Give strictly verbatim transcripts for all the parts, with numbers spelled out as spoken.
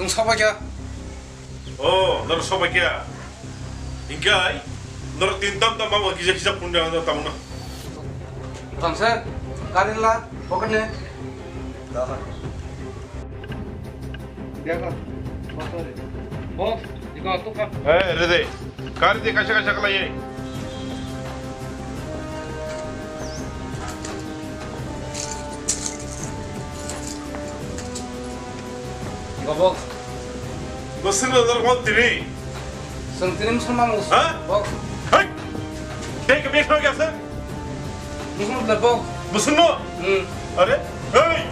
Sobaikha. Oh, nor sobaikha. Hingkai, nor tin tam tam mama kisa kisa phone dia tamo na. Ramse, gari la, pocket ne. Boss, iko tukha. Eh, rede. Gari de kaisa kaisa kalai. Gobok. Boswrwng no mo tini. Seng tini musulman mus. Ha? Bok. Hai. Tei ke besok ya sir? Musulman le bok. Musulman? Hmm. Are? Hei.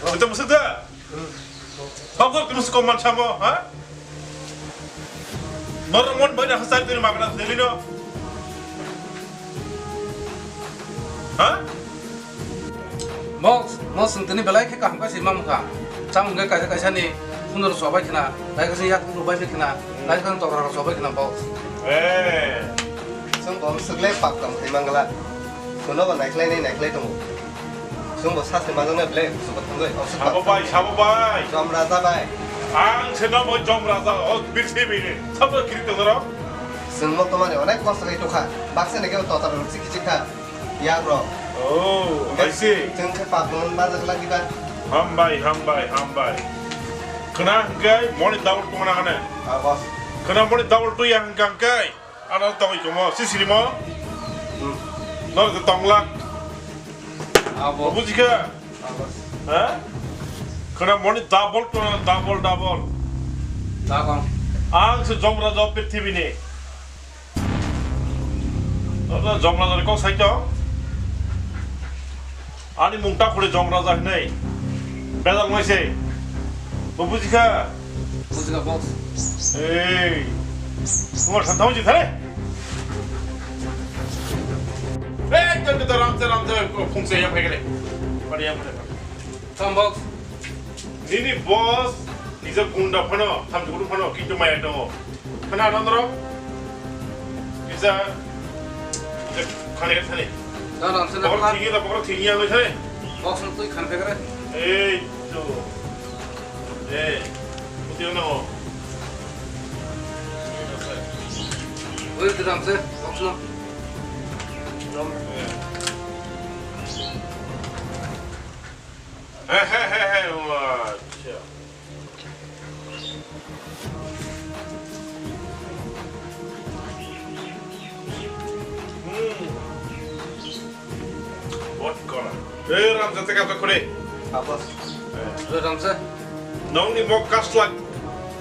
Kita musuh dah. Bok tu musuh koman sama, ha? Norok mon bai na hasar tini magna tini no. Ha? Mo, mo sung tini belai khe kaham khe sima mukha. Cham hwnkhe kaisa kaisa ni phundur sobai khna, lai kaisa yak rok bai khna, lai kaisa tokra rok sobai khna bo. Eh. Sung bom sugle pak tong thai mangla. Suno ba naikhlai nai naikhlai tongo. Chwngbo sasti majoknai belai, chwngbo thangwi, oksuk sabo bai, sabo bai. Jom raja bai. Ang se no bo jom raja, o birsi bini. Sabo kiri tongro. Chwngbo tomani onek kosto khai tokha. Baksa ni kebo totar rok chiki chikha. Yak rok. Oh, I see. Chwng khe pap mon bajak lagi ba. Hambai, hambai, hambai. Khna hwnkhe moni double tongna hane. Ah, boss. Khna moni double tu ya hwnkhe hwnkhe. Ano tongwi komo, si sirimo. Hmm. No tongla. Abo. Bujikha? Abo. Ha? Khna moni double to double, double. Double. Ang se jomra job prithibini. Ano jomra job kok saito. Ani mungta khule jomra job hinai. Bedal mai se. Bo bujikha? Bujikha, boss. Ei. Mo thang thang ji thare. Ei, to, to, to, ramsa, ramsa, phungsa ya phaikare. Pari ya phaikare. Tam boss. Nini boss, nija gunda phano, thamjukuru phano, kintu maya tongo. Khna nondro. Nija, nija khani thani. Na, ramsa na. Bokol thini da, bokol thini ya thani. Boss no twi khan phaikare. Ei, to. Ei, putih na ho. Oi, to ramsa, boss no. He, he, he, he, o, acha. Hmm. Bot kora. Hey, Ramsa, teka to kore. Apa? Eh. Ramsa. Nongni mok kaslak.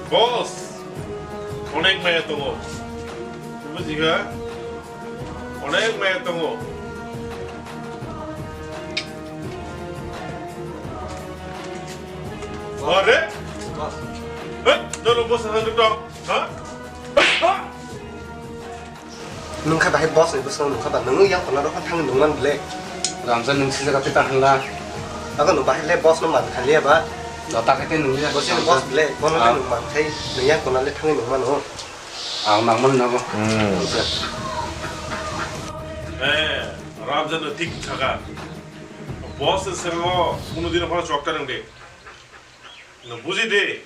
Boss. Onek maya tongo. Bujiga? Onek maya tongo. Are? Hei, dolo bosa sa duduk. Ha? Ha? Nung kha bahai boss ni bwskango nung kha ba, nung yang kono rok thang nung man ble. Ramsa nung sijak twi ta hanla. Ako nung bahai le boss no man kha liya ba. Jota khe tei nung ya. Boss ni boss ble, kono le nung man khai, nung yang kono le thang nung man o. Ang nangmani nogo. Hmm. Eh, Ramjan no thik thaka. Boss se sero, kuno dino phano chokta nang de. No buji de.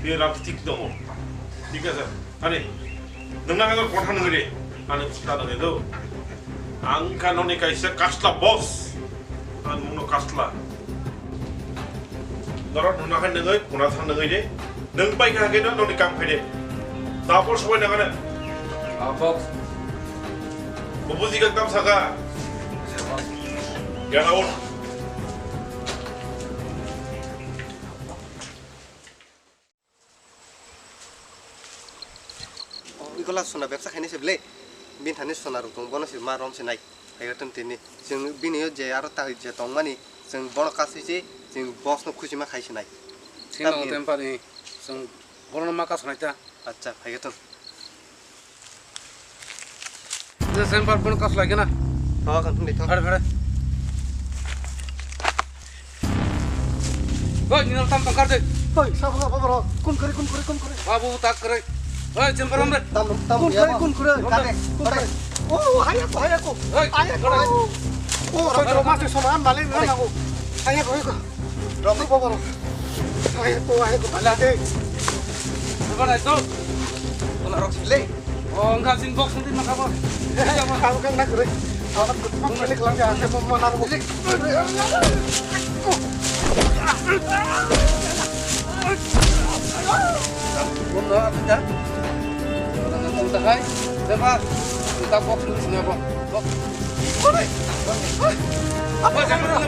Be Ram thik tongo. Thik ase. Ani, nang nang kotha nang de. Ani kotha nang do. Ang kha noni kaisa kasla boss. Ang muno kasla. Norok nuna hai nangoi, kuna thang nangoi de. Nang pai kha ke no, noni kam khai de. Tapor sobai nang ne. Ah, boss. Bubuji ka kam saka. Get out. Ikola sona bebsa khaini se ble. Bin thani sona rok tong bono se ma rom se nai. Phaigatun tini. Chwng bini yo je aro ta je tongmani chwng bono kasui se chwng boss no khusi ma khai se nai. Sino temper ni chwng bono ma kasnai ta. Acha phaigatun. Semper phone kas lagi na. Oh, kan thung di thung. Phare, phare. Oi, ninal tam tangkar de. Oi, sabo, sabo, bro. Kun kore, kun kore, kun kore. Babu tak kore. Oi, semper amre. Tam, tam, kun kore, kun kore. Kade, kun kore. Oh, haya ko, haya ko. Oi, haya ko. Oh, bro, mas sama an male na ko. Haya ko, haya ko. Bro, bro, bro. Ay, to, ay, to, pala. Apa na itu? Wala rok sile. Oh, enggak sing box nanti maka apa? Kamu kan nak kere. Kamu kan nak kere. Aku mau mau nak. Bunda, apa dah? Bunda, hai. Siapa? Kita box dulu sini apa? Box. Apa? Apa? Apa?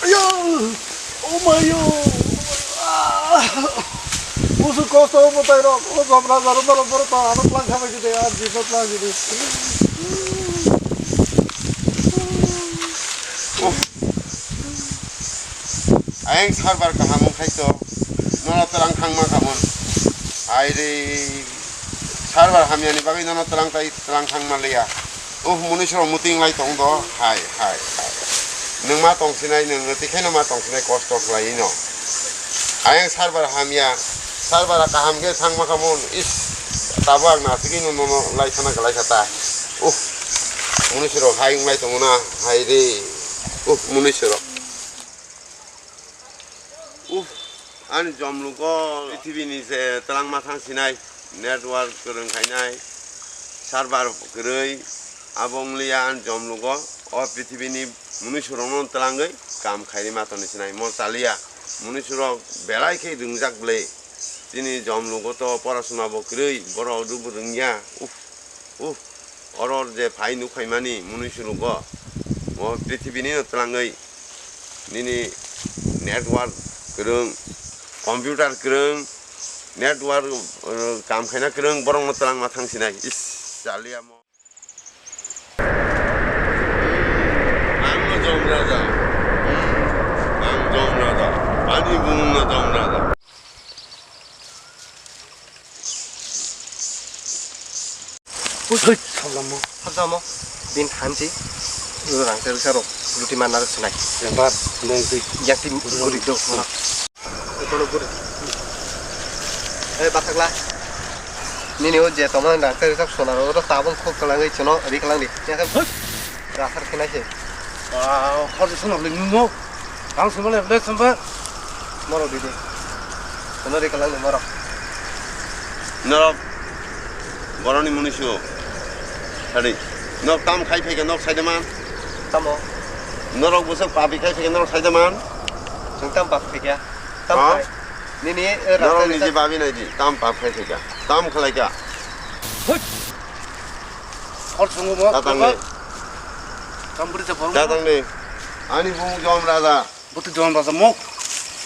Ayo! Oh my God! Ah! Musu kosto mo tayo, o gomra garo baro baro ta ano plan khamai jide, ar jisno plan jide. Ayang server kaham wngkhai to, nono twlang thangma khamon. Hai re, server hamyani bagwi nono twlang tai, twlang thangma liya. Uh, munusurok muting lai tong do. Hai, hai, hai. Nwng ma tong sinai, nwng twi khaino ma tong sinai, kosto khlai no. Ayang server hamya, server kaham khe thangma khamon. Is, tabo ang nasigwi no, nono lai sana kwlai kha ta. Uh, munusurok hai wng lai tongo na, hai re. Uh, munusurok. Uff, ani jomlugo prithibi ni se twlangma thang sinai, network kwrwng khainai, server kwrwi, abo wng liya ani jomlugo, o prithibi ni munuisurokno twlangwi kam khairwi ma tongni sinai, mo chaliya, munuisurok belai khe rwngjak bwlwi, chini jomlugo to porasuna bo kwrwi, borok rwngya, uff. Uh, oro je phai nuk phaimani munuisurok o, o prithibini no twlangwi nini network kwrwng, computer kwrwng, network, uh, kam khaina kwrwng, borok no twlangma thang sinai. Is, chaliya mo. Ang no jom raja. Ang jom raja. Ani bumung no jom raja. Ui, ui, sablamo. Sablamo. Bin thansi. Rang tel karo. Luti mana rok sinai. Lembar, deng tui. Yang ti guri do. Kono guri. Eh, bathakla. Nini o je tongmani rang tel karo sona ro tabung khok kalang ri chono ri kalang di. Ya kan? Rasar khenai se. Ah, khorsa sono le nungo. Ang sumale le sumba. Moro didi. Kono ri kalang ni moro. Norok boroni munusu. Sadi. Nok tam khai pheke nok saide man. Tamo. Norok busuk papi khai pheke norok saide man. Sung tam pap pheke. Tam ha? Khai. Nini, eh, norok rasa niji rasa. Babi nai di. Tam pap khai pheke. Tam khalai ka. Hoi. Hor sungu mo. Datang ni. Tam beri sa phone. Datang ni. Ani bung jom raja. Buti jom raja mok.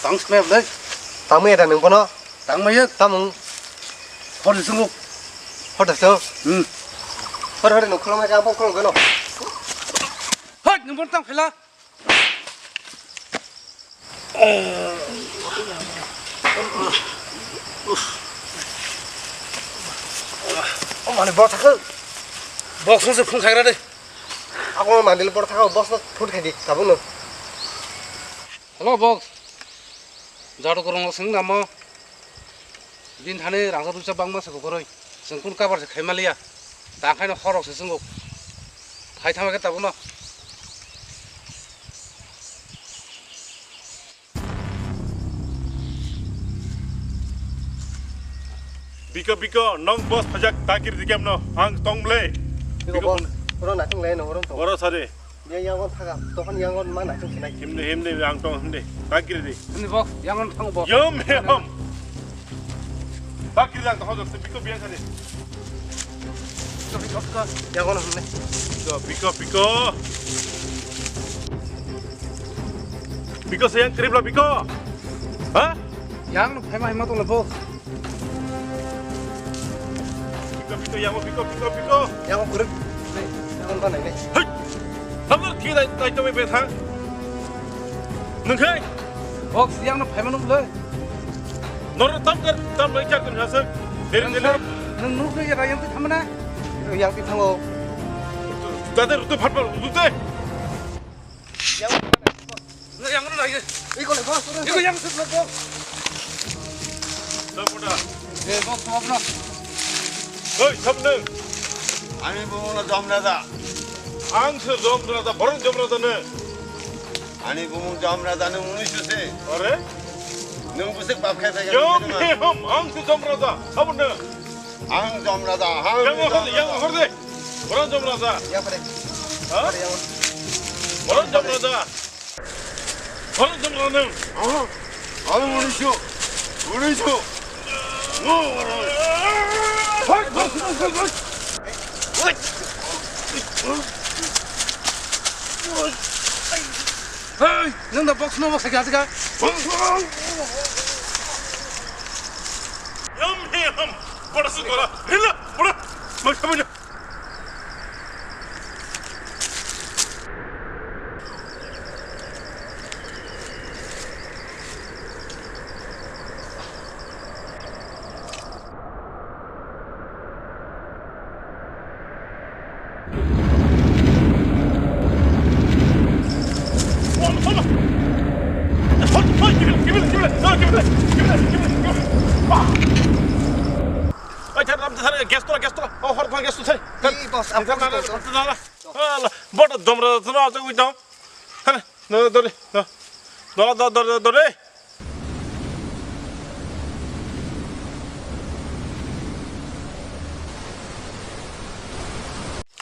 Tang smep le. Tang me da nung bono. Tang me ye. Tamung. Hor di sunguk. Hor da sung. Hmm. Hor hor nung khulong ka bok khulong gano. Hoi nung bon tang khela. O mani bor thakho. Box no se phung khagra de. Ako mani bor thakho box no phut khai di tabung no. Hello, box. Jadu korong sing namo. Din thani rangsa rusa bangma se kokoroi. Sing kun kabar se khaima liya. Ta khaino horok se singok. Phai thama ke tabuno. Biko, biko, nong boss phajak takir dikem no. Ang tong ble. Biko, biko boss. Oro natung le no, oro tong. Oro sare. Dia yangon thaga, tokon yangon ma naising sinai. Himde, himde, ang tong himde. Takiri di. Himde box, yangon thang box. Yom, yom. Takiri ang tong hojok, biko biang kade. Biko, biko, biko. Yangon himde. Biko, biko, biko. Biko sayang krip la biko. Ha? Yang no phema hima tong le box. Piko, piko, yango, piko, piko, piko. Yango, kurang. Nih, yango, mana ini? Hei! Tamar ki dai, dai, dai, dai, dai. Nengkai. Box, yang no payment le. Nor tam kar, tam bai kar kan hasa. Deri, deri. Neng nuk ya yang ti thamana. Yang ti thango. Tade rute phat phat rute. Yang mana lagi? Iko le boss, iko yang sut le boss. Sir, boda. Eh, boss, apa? Hei, sabne. Ani bumung na Jom Raja. Ang se Jom Raja, borong Jom Raja ne. Ani bumung Jom Raja ne, unu suse. Ore? Nung busik bab khai khai. Jom, jom, ang se Jom Raja, sabne. Ang Jom Raja, ang Yang Jom horde, yang Raja. Horde. Borong Jom Raja. Ya, pare. Ha? Pare, ya. Borong Jom Raja. Borong Jom Raja. Aha. Ang Unisho. Unisho. No, Unisho. Hoi, hoi, hoi, hoi, hoi. Hoi. Hei, nang da box no box ka ka. Yum, yum. Bora su bora. Hila, bora. Mas kamu. Gas tola, gas tola. Oh, hor, hor, gas tola. Ih, boss, ampun, boss. Boss. Ala, boda Jom Raja, Jom Raja, wait down. Hana, no, dore, no. Dore, dore, dore, dore.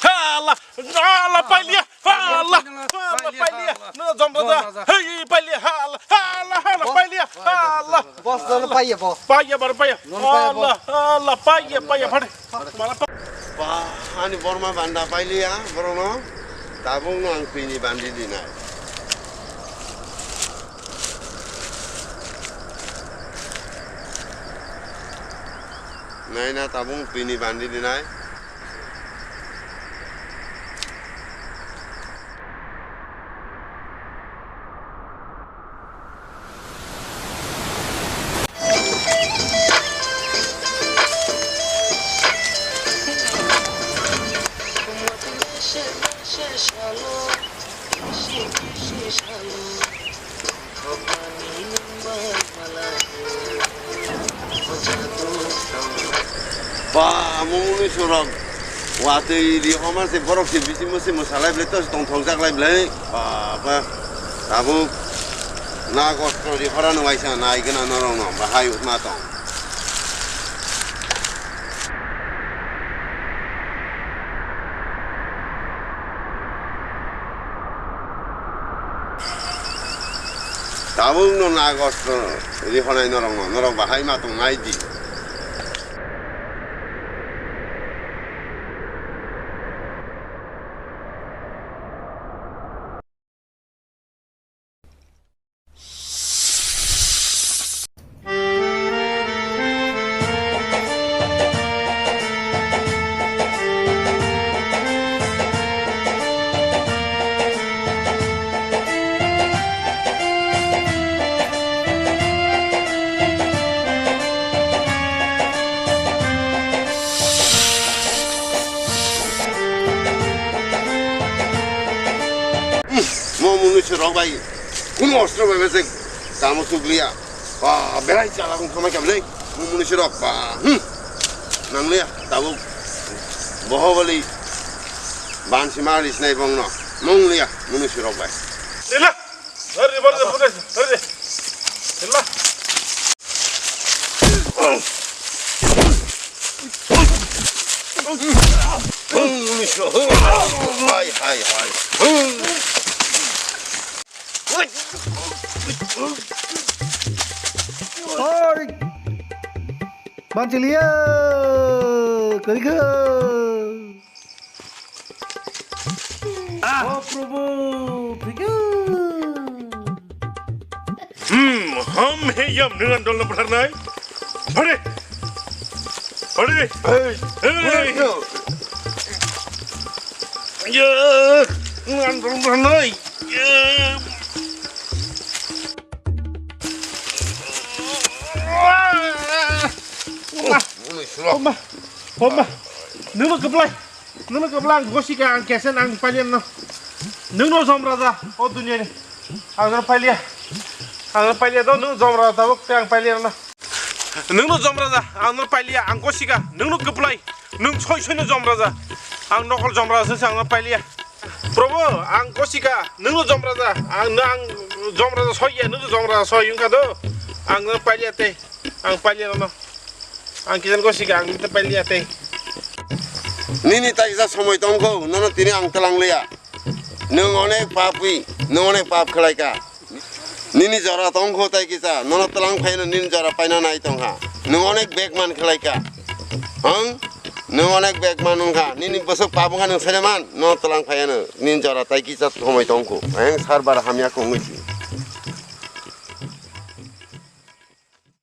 Ha, Allah, Allah, pailiya. Ha, Allah, Allah, pailiya. No, Jom Raja. Jom Raja. Hey, pailiya. Ha, Allah, ha, Allah, ha, Allah, pailiya. Ha, Allah. Boss, no, no, paiya, boss. Paiya, bar, paiya. No, no, paiya, boss. Allah, Allah, paiya, paiya, phade. Ba, ani borma banda pailiya, borokno tabukno ang twini bandi dinai. Naina tabuk twini bandi dinai. Ba, mungni surok. Watwi ri homa se borok se bisingo se mwsalai bwlai, to se tongthokjak lai bwlai. Ba, ba. Tabuk na kosto ri hora no waisa nai gana norok no bahai utma tong. Tabuk no na kosto ri honai norok no, norok bahai ma tong nai di. Mo munu se rok bai. Kuno ostro bai bai se tamo sukliya. Ba, berai chala kong khamai khamlei. Mo munu se rok ba. Hmm. Nangliya tabuk. Bohobali. Bansi ma risnai bongno. Mongliya munu se rok bai. Ila. Hari, hari, hari, hari. Ila. Hai, hai, hai. Oi! Banchiliya! Kaliga! Ah! Oh, Prabhu, thik. Hmm, ham he yam nungan dol na pathar nai. Hare! Hare! Hey! Hey! Ya, nungan dol na pathar nai. Ya. Oma, oma, oma, numa keplai. Nungno kwbla ang gosika, ang kesen ang pailiya no. Nungno jom raja o duniani. Ang no pailiya. Ang no pailiya do, nung jom raja tabuk te ang pailiya no. Nungno jom raja, ang no pailiya, ang gosika, nungno kwblai, nung soi soi no jom raja. Ang nokol jom raja se ang no pailiya. Probo, ang gosika, nungno jom raja, ang no ang jom raja soi ya, nungno jom raja soi wngkha do. Ang no pailiya te, ang pailiya no. Ang kijan gosika, ang no pailiya te. Nini taisa somoi tongkho, nono tini ang twlang liya. Nwng onek papi, nwng onek pap khlaika. Nini jora tongkho tai kisa, nono twlang phaino nini jora paina nai tongkha. Nwng onek bek man khlaika. Hang? Nwng onek bek man wngkha. Nini bwswk pap wngkha nwng saiman, nono twlang phaiano nini jora tai kisa somoi tongkho. Ayang sar bar hamya kongwi si.